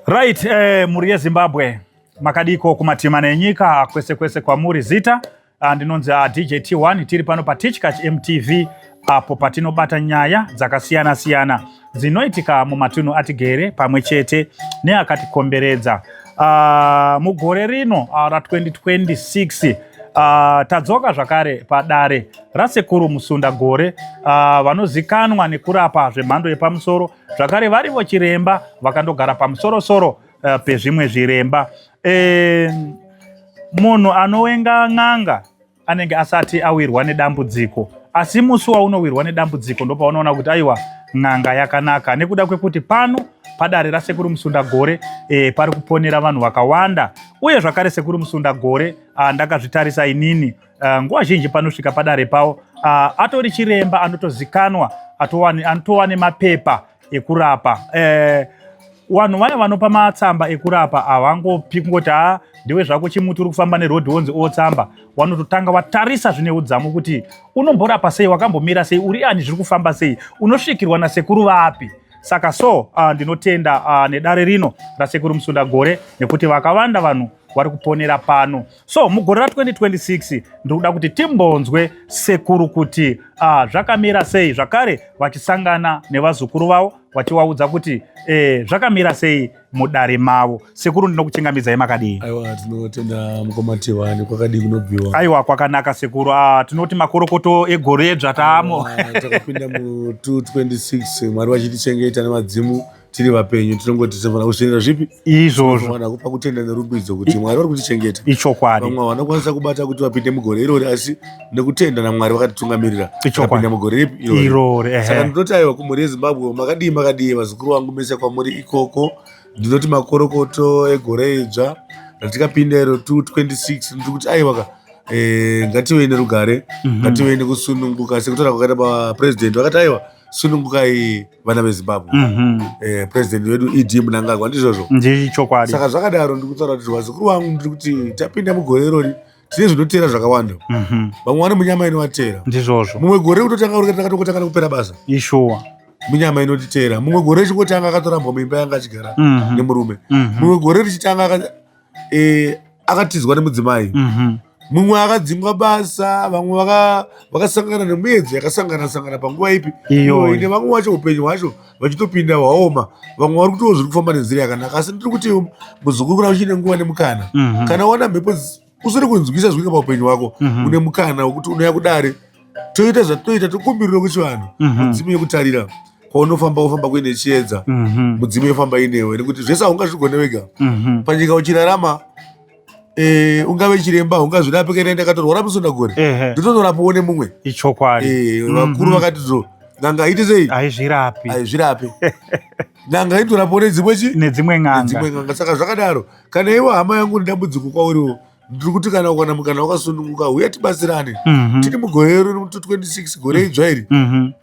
Right, mhuri yeZimbabwe, makadiko kumatimana enyika kwese kwese kwamuri. Zita ndinonzi DJ T1, tiri pano paTichkach MTV apo patinobata nyaya dzakasiyana siyana dzinoitika mumatunhu atigere pamwe chete neakatikomberedza. Mugore rino ra2026 tadzoka zvakare padare raSekuru Musundagore, vanozikanwa nekurapa zvemhando yepamusoro, zvakare varivo chiremba vakandogara pamusorosoro pezvimwe zviremba. Munhu anowenga n'anga anenge asati awirwa nedambudziko, asi musi waunowirwa nedambudziko ndopaunoona kuti aiwa, n'anga yakanaka, nekuda kwekuti pano padare raSekuru Musundagore pari kuponera vanhu vakawanda. Uye zvakare Sekuru Musundagore, ndakazvitarisa inini, nguva zhinji panosvika padare pavo atori chiremba anotozikanwa, anotova nemapepa ekurapa. Vanhu vaya vanopa matsamba ekurapa havangopi kungoti, "Ha, ndiwe zvako chimuti uri kufamba nerodhi," wonzi otsamba. Wanototanga watarisa zvine udzamu kuti unomborapa sei, wakambomira sei, uri ani, zviri kufamba sei, unosvikirwa nasekuru vapi. Saka so ndinotenda nedare rino raSekuru Musundagore nekuti vakawanda vanhu vari kuponera pano. So mugore ra2026 ndiri kuda kuti timbonzwe sekuru kuti zvakamira sei, zvakare vachisangana nevazukuru vavo vachivaudza kuti zvakamira sei mudare mavo. Sekuru, ndinokuchingamidzai, makadii? Aiwa, tinotenda mukoma T1. Kwakadii kunobviwa? Aiwa, kwakanaka sekuru. Tinoti makorokoto egore dzvatamo. Takapinda mu226, Mwari vachitichengeta nemadzimu, tiri vapenyu. Tinongoti tinofanira kuzvitendera zvipi? Izvozvo. Tinofanira kupa kutenda nerumbidzo kuti Mwari vari kutichengeta. Ichokwadi. Vamwe vanokwanisa kubata kuti vapinde mugore irori, asi nekutenda naMwari vakatitungamirira, Ichokwadi. takapinda mugore ripi? Irori. Irori, Saka ndinoti aiwa, kumhuri yeZimbabwe, makadii, makadii vazukuru vangu mese kwamuri ikoko? Ndinoti makorokoto egore idzva ratikapinda iro 226. Ndiri kuti aiwa ka, ngativei nerugare, ngativei nekusununguka, sekutaura kwakaita papurezidendi, vakati aiwa, sunungukai vana veZimbabwe. President wedu ED Mnangagwa, ndizvozvo? Ndichokwadi. Saka zvakadaro, ndiri kutaura kuti vazukuru vangu, ndiri kuti tapinda mugore irori, tine zvinotera zvakawanda. Vamwe vane munyama inovatera. Ndizvozvo. Mumwe gore kutotanga uri takatongotanga nekupera basa, Ishuwa. Munyama inotitera. Mumwe gore richingotanga akatorambwa muimba yanga achigara nemurume. Mumwe gore richitanga akatizwa nemudzimai. Mumwe akadzingwa basa. Vamwe vakasangana nemuedzo yakasangana sangana panguva ipi? Iyoyo. Nevamwe vacho upenyu hwacho vachitopinda hwaoma. Vamwe vari kutiwo zviri kufamba nenzira yakanaka. Asi ndiri kuti muzukuru, kuna uchine nguva nemukana, kana waona mhepo usiri kunzwisa zvikuita paupenyu hwako, une mukana wekuti unouya kudare, toita zvatinoita, tokumbirira kuchivanhu, mudzimu yekutarira kwaunofamba, wofamba kuine chiedza, mudzimu yofamba inewe, nekuti zvese haungazvigone wega panyika uchirarama. Ungave chiremba, ungazvirape. Kana ndakatorwara Musundagore, ndotonorapawo nemumwe. Ichokwadi. Vakuru vakati zo n'anga aite sei? Haizvirapi. Haizvirapi. N'anga itorapawo nedzimwe chi? Nedzimwe n'anga. Nedzimwe n'anga. Saka zvakadaro, kana iwe hama yangu nedambudziko kwauriwo, ndiri kuti kana ukana mukana wakasununguka, huya tibatsirane. Tiri mugore rino 26, gore idzva iri,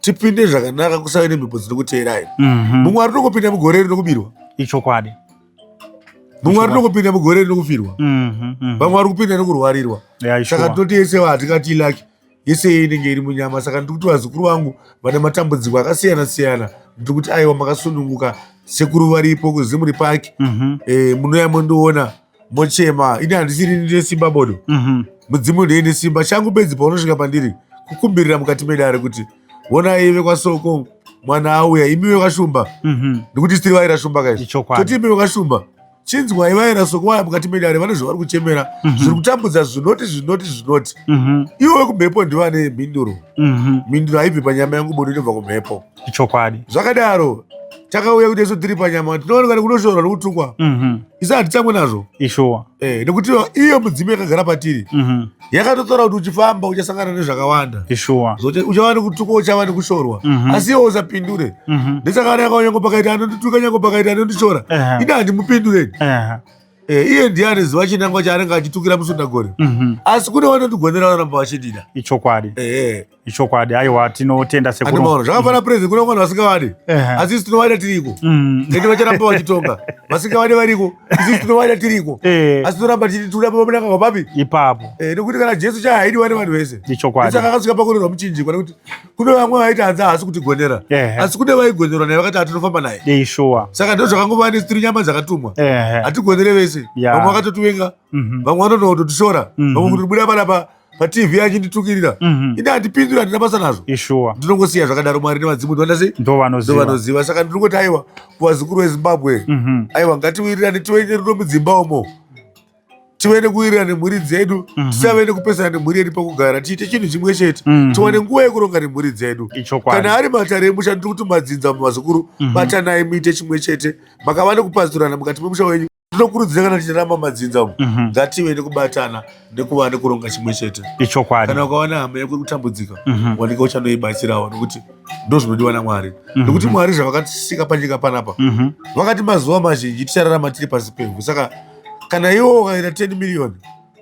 tipinde zvakanaka, kusave nemhepo dzinokuteerai. Mumwe ari tongopinda mugore rino kubirwa. Ichokwadi. Mumwe ari tongopinda mugore rino kufirwa. Vamwe vari kupinda nekurwarirwa. Saka tinoti yese hatingati lucky, yese inenge iri munyama. Saka ndiri kuti vazukuru vangu vane matambudziko akasiyana siyana, ndiri kuti aiwa, makasununguka, sekuru varipo kuZimuri Park. Munouya mondiona, mochema. Ini handisiri ndine simba bodo, mudzimu ndeine simba. Changu bedzi paunosvika pandiri kukumbirira mukati medare kuti honai vekwaSoko, mwana auya, imi vekwaShumba, nekuti tiri vaira Shumba kaizvi. Toti imi vekwaShumba, chinzwai vaira Soko vaya mukati medare, vane zvavari kuchemera, zviri kutambudza, zvinoti zvinoti zvinoti. Ivo vekumhepo ndivane mhinduro. Mhinduro haibvi panyama yangu bodo, inobva kumhepo. Zvakadaro, takauya kuti isu tiri panyama tinooneka nekunoshorwa nekutukwa. Isu hatitsamwe nazvo. Nekuti iyo mudzimu yakagara patiri yakatotaura kuti uchifamba uchasangana nezvakawanda. Uchava nekutukwa, uchava nekushorwa, asi iwe usapindure. Ndesaka yakaonyango pakaita anondituka, nyango pakaita anondishora, ini handimupindureni. Iye ndiye aneziva chinangwa chaanenge achitukira Musundagore. Asi kune vanondigonera, vanoramba vachidida. Ichokwadi, aiwa tinotenda sekuru. Andimaona zvakafanana president kuna vanhu vasingavadi. Asi isu tinovada tiriko. Ende vacharamba vachitonga. Vasingavadi variko. Isu tinovada tiriko. Asi tinoramba tichiti tinoda baba Mnangagwa papi? Ipapo. Nekuti kana Jesu chaiye haidiwa nevanhu vese. Ichokwadi. Saka akasvika pakurerwa muchinjikwa nekuti kune vamwe vaiti hanzi haasi kutigonera. Asi kune vaigonerwa naye vakati hatinofamba naye. Ishuwa. Saka ndozvakangova nesu tiri nyama dzakatumwa. Hatigonere vese. Vamwe vakatotivenga. Vamwe vanotototishora. Vamwe kutibuda panapa paTV achinditukirira. Ini handipinduri, handina basa nazvo. Ishuwa. Ndinongosiya zvakadaro. Mwari nevadzimu ndovanda sei? Ndovanoziva. Saka ndinongoti aiwa, kuvazukuru veZimbabwe, aiwa, ngatiwirirane, tive nerudo mudzimba umo, tive nekuwirirana nemhuri dzedu, tisave nekupesana nemhuri yedu pakugara, tiite chinhu chimwe chete, tiwane nguva yekuronga nemhuri dzedu. Kana ari matare emusha, ndiri kuti madzinza, mumazukuru, batanai muite chimwe chete. Makava nekupazurana mukati memusha wenyu, ndinokurudzira kana tichiramba madzinza umu, ngative nekubatana nekuva nekuronga chimwe chete. Kana ukawana hama yako kutambudzika, wanenge uchanoibatsirawo, nekuti ndo zvinodiwa naMwari, nekuti Mwari zvavakatisika panyika panapa, vakati mazuva mazhinji tichararama tiri pasi pevhu. Saka kana iwo ukaita 10 million,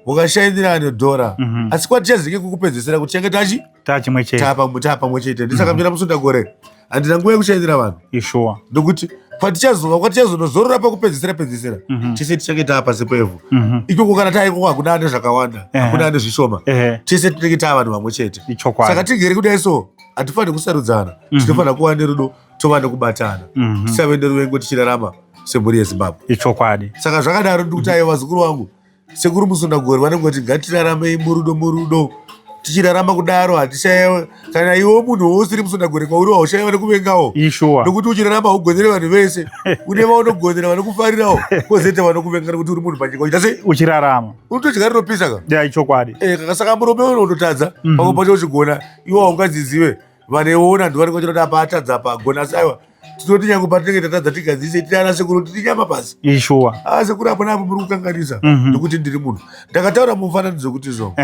ukashainira nedhora, asi kwatichazenge kukupedzisira kuti change tachi Tachimwe chete. Taapamwe chete. Ndisaka mira musundagore, handina nguva yekushainira vanhu, ndokuti kwatichazova kwatichazonozorora pakupedzisira pedzisira, tese tichange taa pasi pevhu. Ikoko kana taikoko hakuna ane zvakawanda, hakuna ane zvishoma, tese tinenge taa vanhu vamwe chete. Saka tigere kudai so, hatifaniri kusarudzana. Tinofanira kuva nerudo, tova nekubatana, tisave neruvengo tichirarama semhuri yeZimbabwe. Saka zvakadaro, ndiri kuti aiwa, vazukuru vangu, sekuru Musundagore vanongoti ngatiraramei murudo, murudo. Tichirarama kudaro hatishaiwa. Kana iwe munhu wousiri Musundagore kwauri, haushaiwa nekuvengawo. Nokuti uchirarama haugonere vanhu vese. Une vaunogonera vanokufarirawo, kwozoita vanokuvenga, nekuti uri munhu panyika uchiita sei? Uchirarama. Unotodya rinopisa ka. Ya, ichokwadi. Saka murume unototadza, pamwe pacho uchigona, iwe haungadzizive, vaneona ndo vanenge vachida kuti apa atadza, apa agona. Asi aiwa, tinoti nyange patinenge tatadza, tigadzise, tiri ana sekuru, tiri nyama pasi. Ah, sekuru, apo naapo muri kukanganisa, nekuti ndiri munhu. Ndakataura mufananidzo kuti izvo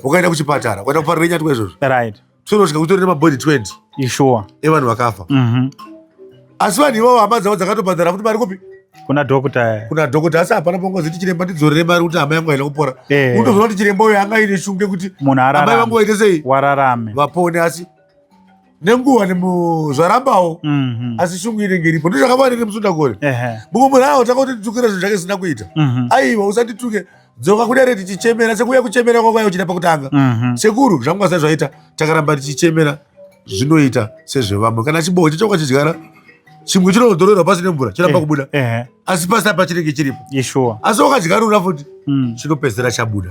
ukaenda kuchipatara, ukaenda kuparira nyatwa izvozvo, tonosvika kutori nemabhodhi 20 evanhu vakafa. Asi vanhu ivavo hama dzavo dzakatobhadhara futi mari kupi? Kuna dhokota. Kuna dhokota. Asi hapana pangoziti chiremba ndidzorere mari kuti hama yangu haina kupora. Unotozoona kuti chiremba uyo anga aine shungu yekuti munhu amai ararame. Vangu vaite sei? Wararame. Vapone. Asi nenguva zvarambawo, asi shungu inenge iripo. Ndozvakafanira nemusundagore. Mumwe munhu aotanga kuti nditukire zvinhu zvake zvisina kuita. Aiwa, usandituke, dzoka kudare tichichemera, sekuuya kuchemera kwakauya uchida pakutanga. Sekuru, zvangu asati zvaita, takaramba tichichemera zvinoita sezvevamwe. Kana chiboho chacho ukachidyara, chimwe chinodhorerwa pasi nemvura, chiramba kubuda, asi pasi apa chinenge chiripo. Asi ukadyarura futi, chinopedzisira chabuda.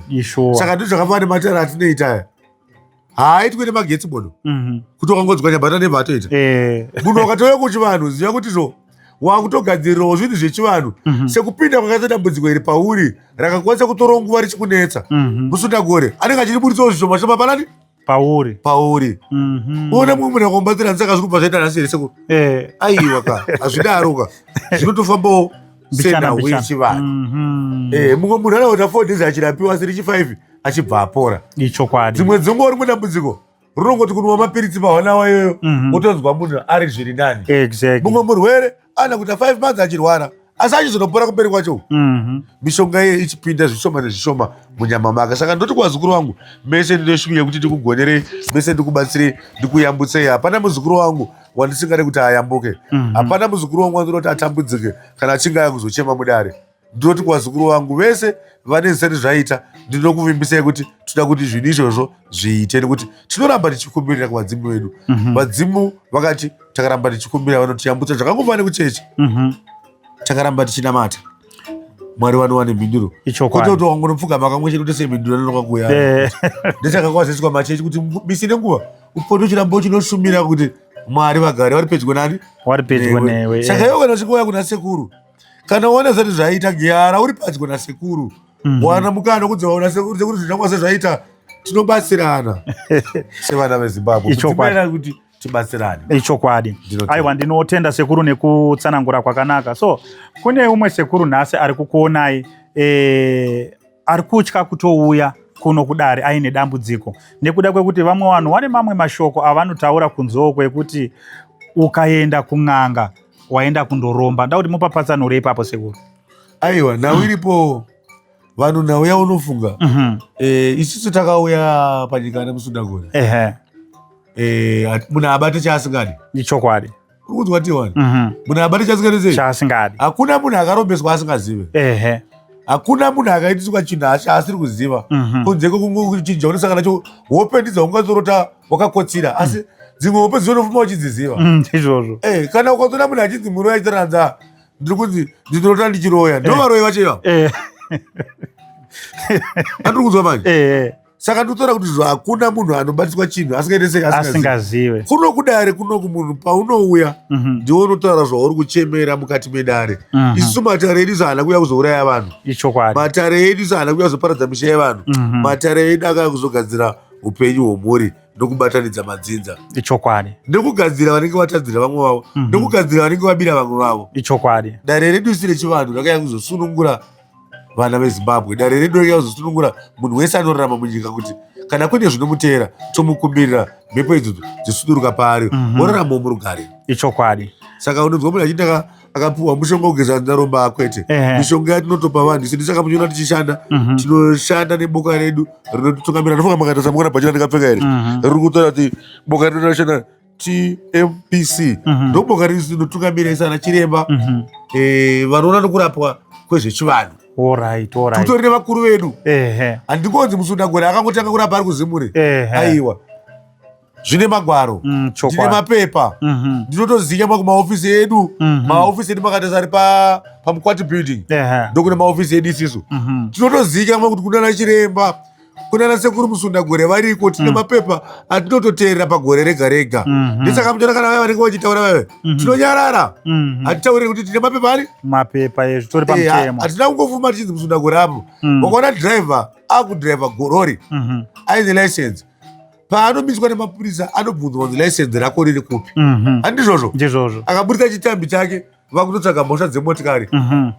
Saka ndizvo zvakafanana nematare atinoita aya, haaitwi nemagetsi bodo, kuti ukangonzwa nyabata nebva atoita. Munhu ukatouya kuchivanhu, ziva kuti zvo wakutogadzirirawo zvinhu zvechivanhu. Sekupinda kwakaita dambudziko iri pauri, rakakwanisa kutorawo nguva richikunetsa, musundagore anenge achiriburitsawo zvishoma shoma panani? Pauri. Pauri. Uona mumwe munhu akamubatsira, saka zviri kubva zvaita nhasi here, sekuru? Aiwa ka, hazvidaro ka, zvinotofambawo Mbichana, senhau mbichana. yechivanhu. Mumwe munhu anoita 4 days achirapiwa, asi richi 5 achibva apora. Dzimwe dzenguva rimwe dambudziko rinongoti kunwa mapiritsi pahwanawa iyoyo, wotonzwa munhu ari zviri nani. Mumwe murwere ana kuita 5 months achirwara, asi achizonopora kumberi kwacho, mishonga iye ichipinda zvishoma nezvishoma munyama make. Saka ndoti kuvazukuru vangu mese, ndine shungu yekuti ndikugonerei mese, ndikubatsirei, ndikuyambutsei. Hapana muzukuru wangu wandisingade kuti ayambuke. Hapana muzukuru wangu wandinoda kuti atambudzike kana achinge aya kuzochema mudare. Ndinoti kuvazukuru vangu vese vane zvisati zvaita, ndinokuvimbisai kuti toda kuti zvinhu izvozvo zviite, nekuti tinoramba tichikumbirira kuvadzimu vedu. Vadzimu vakati takaramba tichikumbira vanotiyambutsa. Zvakangofana nekuchechi, takaramba tichinamata, Mwari vanowane mhinduro. Kwete kuti wangonopfugama kamwe chete kuti semhinduro anonoka kuuya. Ndechakakwaziswa machechi kuti misi nenguva upote uchiramba uchinoshumira kuti Mwari vagare vari pedyo nani? Wari pedyo newe. Saka iwe kana uchingouya kuna sekuru, kana uona zati zvaita, gara uri padyo nasekuru. Wana mukana wekudzoka kuna sekuru, sekuru, zvinhu zvangu zvaita, tinobatsirana sevana veZimbabwe. Ichokwadi. Kudzimirira kuti tibatsirane. Ichokwadi. Ndinotenda. Aiwa, ndinotenda sekuru nekutsanangura kwakanaka. So kune umwe sekuru nhasi ari kukuonai, ari kutya kutouya kuno kudare aine dambudziko, nekuda kwekuti vamwe vanhu vane mamwe mashoko avanotaura kunzoko ekuti ukaenda kun'anga waenda kundoromba. Nda kuti mupapatsanure ipapo, sekuru. Aiwa, nhau iripo. Vanhu nhau yaunofunga isusu takauya panyika nemusundagore. Munhu abate chaasingadi. Ichokwadi. Uri kunzwa tiwani? Munhu abate chaasingadi sei? Chaasingadi. Hakuna munhu akarombeswa asingazive. Hakuna munhu akaitiswa chinhu chaasiri kuziva. Kunze kwekungochinja unosangana nacho hope ndidzo ungatsorota wakakotsira asi dzimwe hope dzinonofuma uchidziziva. Ndizvozvo. Kana ukazoona munhu achinzi muroyi achitaranza ndiri kunzi ndinorota ndichiroya ndo varoyi vacho ivavo. Andiri kunzwa manje? Saka ndinotaura kuti zvo hakuna munhu anobatiswa chinhu asingaite sei asingazive. Kuno kudare kunoku munhu paunouya ndiwe unotaura zvauri kuchemera mukati medare. Isusu matare edu haana kuuya kuzouraya vanhu. Ichokwadi. Matare edu haana kuuya kuzoparadza misha yevanhu. Matare edu akauya kuzogadzira upenyu hwemhuri nokubatanidza madzinza. Ichokwadi. Nekugadzira vanenge vatadzira vamwe vavo. Nekugadzira vanenge vabira vamwe vavo. Ichokwadi. Dare redu isi rechivanhu rakauya kuzosunungura vana veZimbabwe. Dare redu rakauya kuzosunungura munhu wese anorarama munyika kuti kana kune zvinomuteera tomukumbirira mhepo idzodzo dzisuduruka paari oraramawo murugare. Ichokwadi. Saka unonzwa munhu achiti akapiwa mushonga wekugeza ndaromba akwete. Mishonga yatinotopa vanhu isu ndisaka muchiona tichishanda. Tinoshanda neboka redu rinotitungamira. Ndofunga makaita samukona bhachi randakapfeka iri. Riri kutaura kuti boka redu rinoshanda TMPC. Ndoboka redu rinotungamira isu ana chiremba vanoona nokurapwa kwezvechivanhu. Alright, alright. Titori nevakuru vedu. Handingonzi Musundagore akangotanga kurapa ari kuZimure. Aiwa. Zvine magwaro, ndine mapepa, ndinotoziva kumaofisi edu. Maofisi edu makatarisa ari paMukwati building, ndokune maofisi edu isisu. Tinotoziva kuti kunana chiremba, kunana sekuru Musundagore variko. Tine mapepa atinototeerera pagore rega rega. Ndisaka muchiona kana vaya vanenge vachitaura vaya, tinonyarara, hatitauriri kuti tine mapepa ari mapepa ezvitori pamutemo. Hatina kungofuma tichinzi Musundagore apo. Ukaona dhiraivha akudhiraivha gorori aine license, paanomiswa nemapurisa anobvunzwa kunzi license rako riri kupi? Handizvozvo? Ndizvozvo. Akaburitsa chitambi chake, vakutotsvaga mhosva dzemotikari,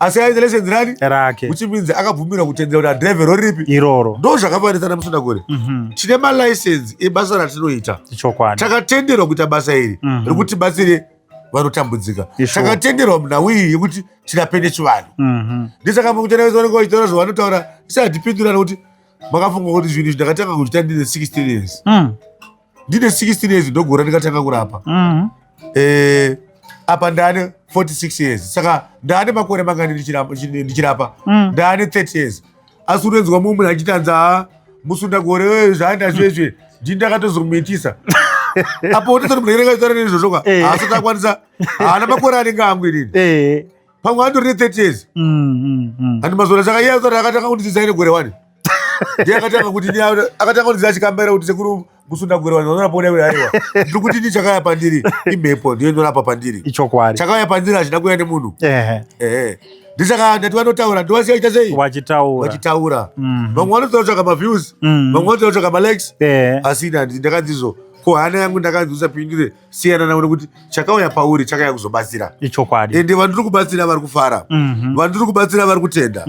asi aine license rani? Rake. Which means akabvumirwa kutendera kuti adhiraivhe rori ripi? Iroro. Ndo zvakafanisa naMusundagore. Tine malicense ebasa ratinoita. Ichokwadi. Takatenderwa kuita basa iri rekuti batsire vanotambudzika. Takatenderwa munhau iyi yekuti tirape nechivanhu. Ndisaka mukuchena vese vanenge vachitaura zvavanotaura, isi hatipindurana kuti makafunga kuti zvinhu izvi ndakatanga kuchita ndine 16 years. Ndine 16 years ndogora ndikatanga kurapa. Apa ndane 46 years, saka ndane makore mangani ndichirapa? Ndane 30 years. Asi unonzwa mumwe munhu achitanza, "Ha, Musundagore zvaanda zvezve ndini ndakatozomuitisa." Apo unototi munhu anenge achitaura neizvozvo ka, haasati akwanisa, haana makore anenge angu inini. Pamwe andori ne30 years. Handi mazora. Saka iye atori akatanga kundidzidzisa ine gore wani, ndiye akatanga kuti akatanga kundidzidzisa achikambaira kuti sekuru Musundagore wani vanorapa. Kudai kuti aiwa, ndiri kuti ini chakauya pandiri imhepo, ndiyo inorapa pandiri. Ichokwadi. Chakauya pandiri hachina kuuya nemunhu. Ehe, ndisaka ndati vanotaura ndovasiya ita sei? Wachitaura. Vachitaura. Vamwe vanotaura kutsvaga maviews, vamwe vanotaura kutsvaga malikes, asi ini handi ndakanzizvo ko hana yangu ndakanzi usapindure, siyana navo, nekuti chakauya pauri chakauya kuzobatsira. Ichokwadi. Ende vandiri kubatsira vari kufara, vandiri kubatsira vari kutenda.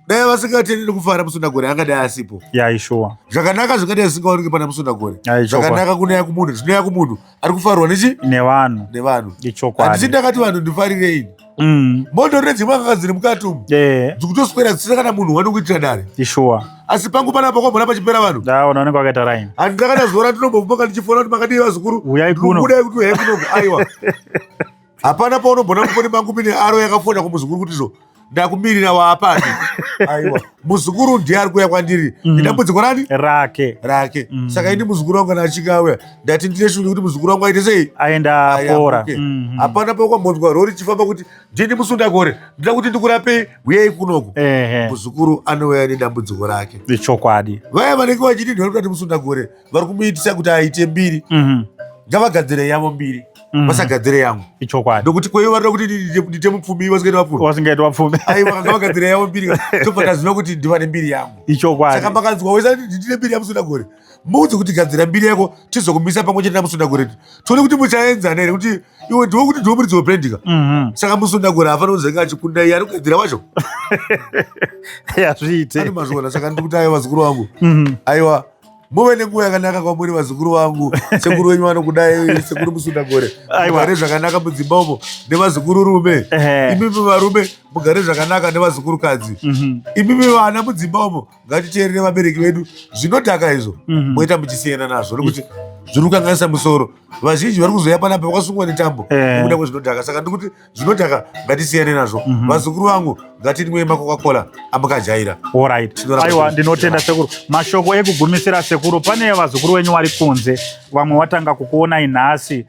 Dai vasingatendi nekufara, Musundagore angadai asipo. Ya, ishuwa. Zvakanaka zvingadai zvisingaoneki pana Musundagore. Ya, ichokwadi. Zvakanaka kunouya kumunhu, zvinouya kumunhu ari kufarwa nechi? Nevanhu. Nevanhu. Ichokwadi. Handisi ndakati vanhu ndifarirei. Moto redzimwe akanga dziri mukati umu dzikutoswera dzisina kana munhu wanokuitira dare. Ishuwa. Asi pangu panapa kwambona pachipera vanhu. Ndaona unenge wakaita raini. Handina zuva randinombobva ndichifona kuti makadii vazukuru, Uyai kuno. Kudai kuti uyai kuno. Aiwa, hapana paunombona mufoni mangu mine aro yakafona kumuzukuru kuti zo ndakumirira waapani. Aiwa, muzukuru ndiye ari kuuya kwandiri nedambudziko rani? Rake. Rake. Saka ini muzukuru wangu kana achinge auya, ndati ndine shungu yekuti muzukuru wangu aite sei? Aenda pora. Ayambuke. Hapana paukwambonzwa rori richifamba kuti ndini Musundagore, ndida kuti ndikurapei, uyai kunoku. Muzukuru anouya nedambudziko rake. Ichokwadi. Vaya vanenge vachiti ndvari kuti Musundagore vari kumuitisa kuti aite mbiri, ngavagadzire yavo mbiri, vasagadzire yangu. Ichokwadi. Nokuti kweivo varida kuti ndiite mupfumi, vasingaiti vapfumi. Wasingaiti wapfumi. Aiwa, ngavagadzire yavo mbiri, tobva taziva kuti ndiva nembiri yangu. Saka makanzwa wese ati ndine mbiri yaMusundagore, muudze kuti gadzira mbiri yako, tizokumisa pamwe chete naMusundagore, tione kuti muchaenzana here, kuti iwe ndiwe kuti ndiwe muridzi webrandika. Saka Musundagore haafaniri kuzenge achikunda iye ari kugadzira wacho. Yazviite. Ane mazviona. Saka ndiri kuti aiwa, vazukuru vangu, aiwa. Muve nenguva yakanaka kwamuri vazukuru vangu. Sekuru wenyu vanokudai, sekuru Musundagore. Mugare zvakanaka mudzimba umo nevazukuru rume. Imimi varume mugare zvakanaka nevazukurukadzi. Imimi vana mudzimba umo ngatiteerere vabereki vedu. Zvinodhaka izvo moita muchisiyana nazvo nekuti zviri kukanganisa musoro. Vazhinji vari kuzoya panapa vakasungwa netambo nekuda kwezvinodhaka. Saka ndikuti zvinodhaka ngatisiyane nazvo. Vazukuru vangu ngatinwei macoca-cola amakajaira. Alright. Aiwa, ndinotenda sekuru. Mashoko ekugumisira sekuru, pane vazukuru wenyu vari kunze, vamwe watanga kukuonai nhasi,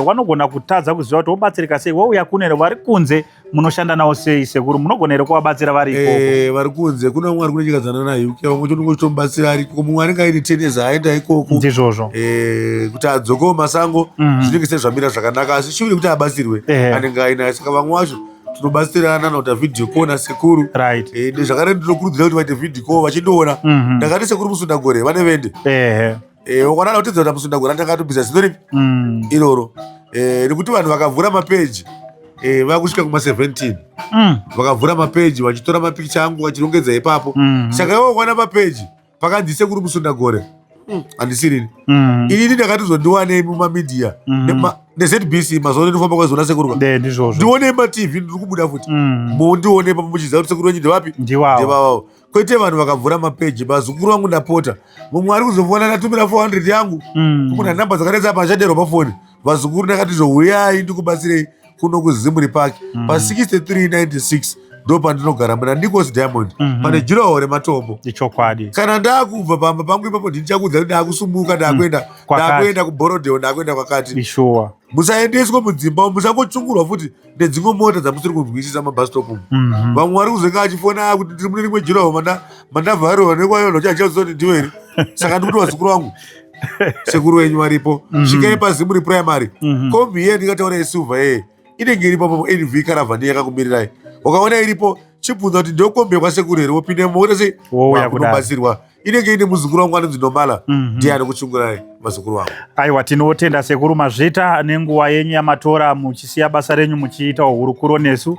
wanogona kutadza kuziva kuti wobatsirika sei. Wouya kune vari kunze, munoshanda navo sei sekuru? Munogona here kuvabatsira vari ikoko? Vari kunze kuna vamwe vari kune nyika dzanana UK, vamwe tonongotomubatsira ari ikoko, mumwe anenge aine 10 years aenda ikoko. Ndizvozvo. Kuti adzokewo masango zvinenge sezvamira zvakanaka, asi shure kuti abatsirwe anenge ainayo. Saka vamwe vacho tinobatsirana nakuita video call nasekuru. Zvakare ndinokurudzira kuti vaite video call vachindoona. Ndakati sekuru Musundagore vane vende. Wakwanana kutedza kuti Musundagore anenge atobvisa zino ripi iroro. Nekuti vanhu vakavhura mapeji vakusvika kuma 17 vakavhura mapeji vachitora mapikicha angu vachirongedza ipapo. Saka ivo wakwana mapeji pakanzi sekuru Musundagore, handisirini. Inini ndakatizondiwanei mumamidia neZBC mazuva ano ndinofamba kwazoona sekuru. Ndizvozvo. Ndionei matv ndiri kubuda futi. Mundione papo muchiziva kuti sekuru wenyu ndevapi? Ndivavo. Kwete vanhu vakavhura mapeji. Vazukuru vangu ndapota, mumwe ari kuzofona ndatumira 400 yangu, kuna namba dzakaretsa pachaderwa pafoni. Vazukuru ndakati zouyai ndikubatsirei kuno kuZimuri Park pa6396 ndo pandinogara muna Nicos Diamond, pane juraho rematombo. Ichokwadi. Kana ndakubva pamba pangu ipapo ndichakuudza kuti ndakusumuka, ndakuenda Kwakati. Ndakuenda kuBorodale, ndakuenda kwakati. Ishuwa. Musaendeswa mudzimba umu, musangochungurwa futi nedzimwe mota dzamusiri kunzwisisa mabus stop umu. Vamwe vari kuzenge achifona kuti ndiri mune rimwe juraho mandavharirwa nekwayo chachaziva kuti ndiwe here. Saka ndikuti vazukuru vangu, sekuru wenyu varipo. Svikai paZimuri Primary. Kombi iye ndingataura yesilver yeye inenge iripo papo, NV Caravan yakakumirirai. Ukaona iripo chibvunza kuti ndiyo kombi yekwasekuru here, wopindemo woita sei? Wouya kudai. Wakunobatsirwa. Inenge ine muzukuru wangu anonzi Nomala, ndiye anokuchungurai vazukuru vangu. Aiwa, tinotenda sekuru, mazvita nenguva yenyu yamatora muchisiya basa renyu muchiitawo hurukuro nesu,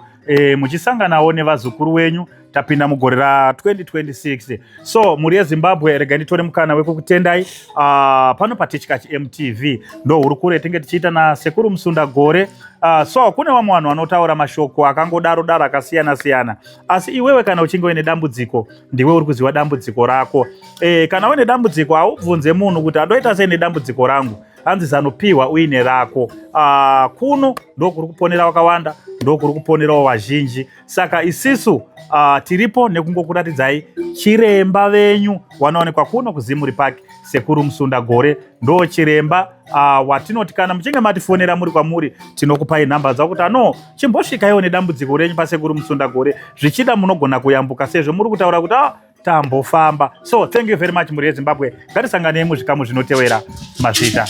muchisanganawo nevazukuru wenyu. Tapinda mugore ra2026. So mhuri yeZimbabwe, regai nditore mukana wekukutendai pano paTichkachi MTV. Ndo hurukuro yatinge tichiita nasekuru Musundagore. So kune vamwe vanhu vanotaura mashoko akangodaro daro akasiyana siyana, asi iwewe kana uchinge uine dambudziko, ndiwe uri kuziva dambudziko rako. Kana uine dambudziko haubvunze munhu kuti andoita sei nedambudziko rangu. Hanzi zanopiwa uine rako. Kuno ndokuri kuponera wakawanda, ndokuri kuponerawo vazhinji. Saka isisu tiripo nekungokuratidzai chiremba venyu wanowanikwa kuno kuZimuri Park, sekuru Musundagore ndo chiremba watinoti kana muchinge matifonera muri kwamuri, tinokupai nhamba dzavo kuti ano chimbosvikaiwo nedambudziko renyu pasekuru Musundagore. Zvichida munogona kuyambuka sezvo muri kutaura kuti tambofamba. So thank you very much, mhuri yeZimbabwe. Ngatisanganei muzvikamu zvinotevera. Mazvita.